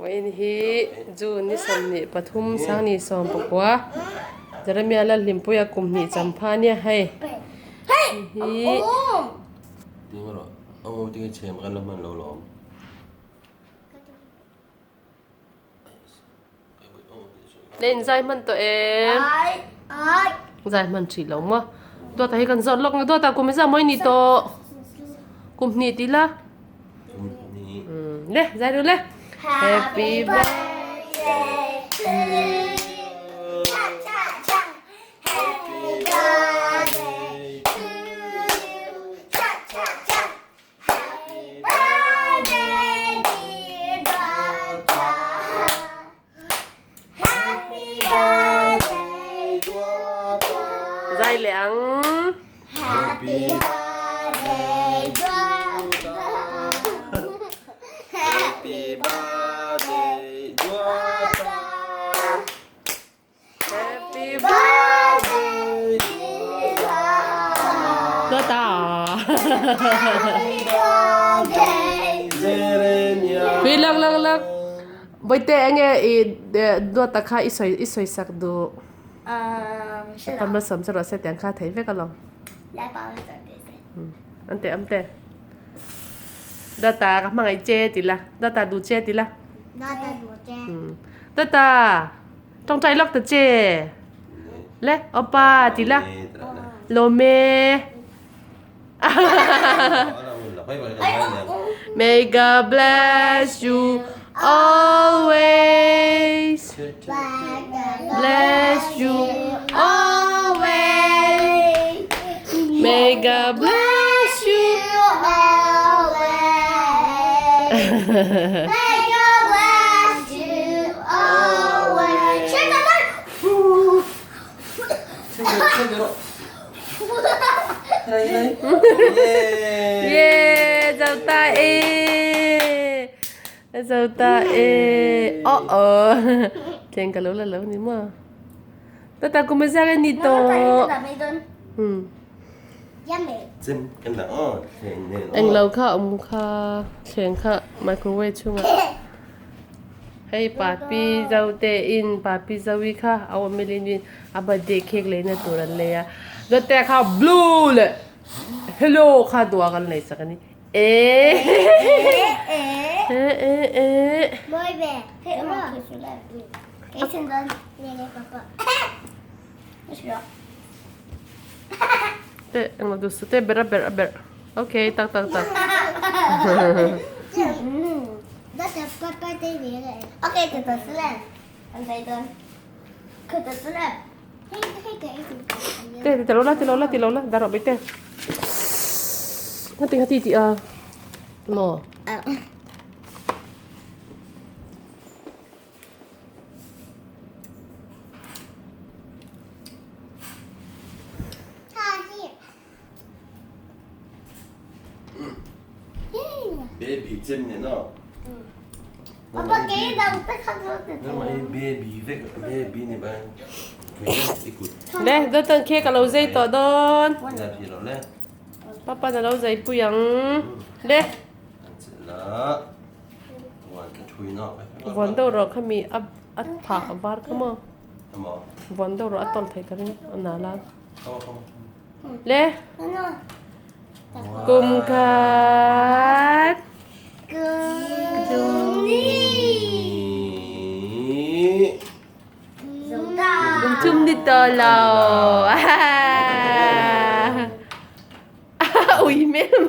Vawiin hi June ni 23 sangni 19 Jeremia Lalhlimpuia kum hnih champha ania hei hi Le in zai hman tawh em? Zai hman ṭhi lo maw? Dawtah hi kan zawt lawk nge dawtah kum hi zah mawi ni tawh? Kum hnih ti la? Le zai ru le. Happy birthday to you. Happy birthday to you. Cha cha cha. Happy birthday dear Dada. Happy birthday Dada. Zai leh ang. Happy birthday Dada. Happy birthday Dada. Happy birthday Dada. Happy birthday Jeremia. Pi lak lak lak. Boite enge i duata kha i sawi i sawi sak duh. Pam la sawm che rawh se tiang kha thei vek alawm. An teh am te. Data ka hmangaih che ti la. Data duh che ti la. Data duh che. Data. Tawngtai lawk ta che. Le, opa ti la. Lawm e. May God bless you always. Bless you always. May God bless you always. May God bless you always. Yeah, zo ta e. Zo ta e. Oh oh. Thleng ka lo la lo ni maw. Tata kum a zak a ni tawh. Hmm. Englo kha awm kha thleng kha microwave chhungah hei papi zo te in papi zoe kha a awm milin in a birthday cake leina tur an lei a zawte kha blue leh hello kha duh a kan lei sak a ni eh eh eh eh. Te englo duh su te ber a ber a ber okay tak tak tak. Te ti lo la ti lo la ti lo la dar rawh bik te. Ngati ngati ti a maw. Baby chem ni no. Baby vek baby ni ba. Le do tan khe ka lo zei tawh dawn. Papa na lo zei pui ang. Le. Vuan deuh rawh khami a a phah a var kha maw vuan deuh rawh a tawlh theih ka ring a nal a le kum khat kum thum ni tawh lo Ui mel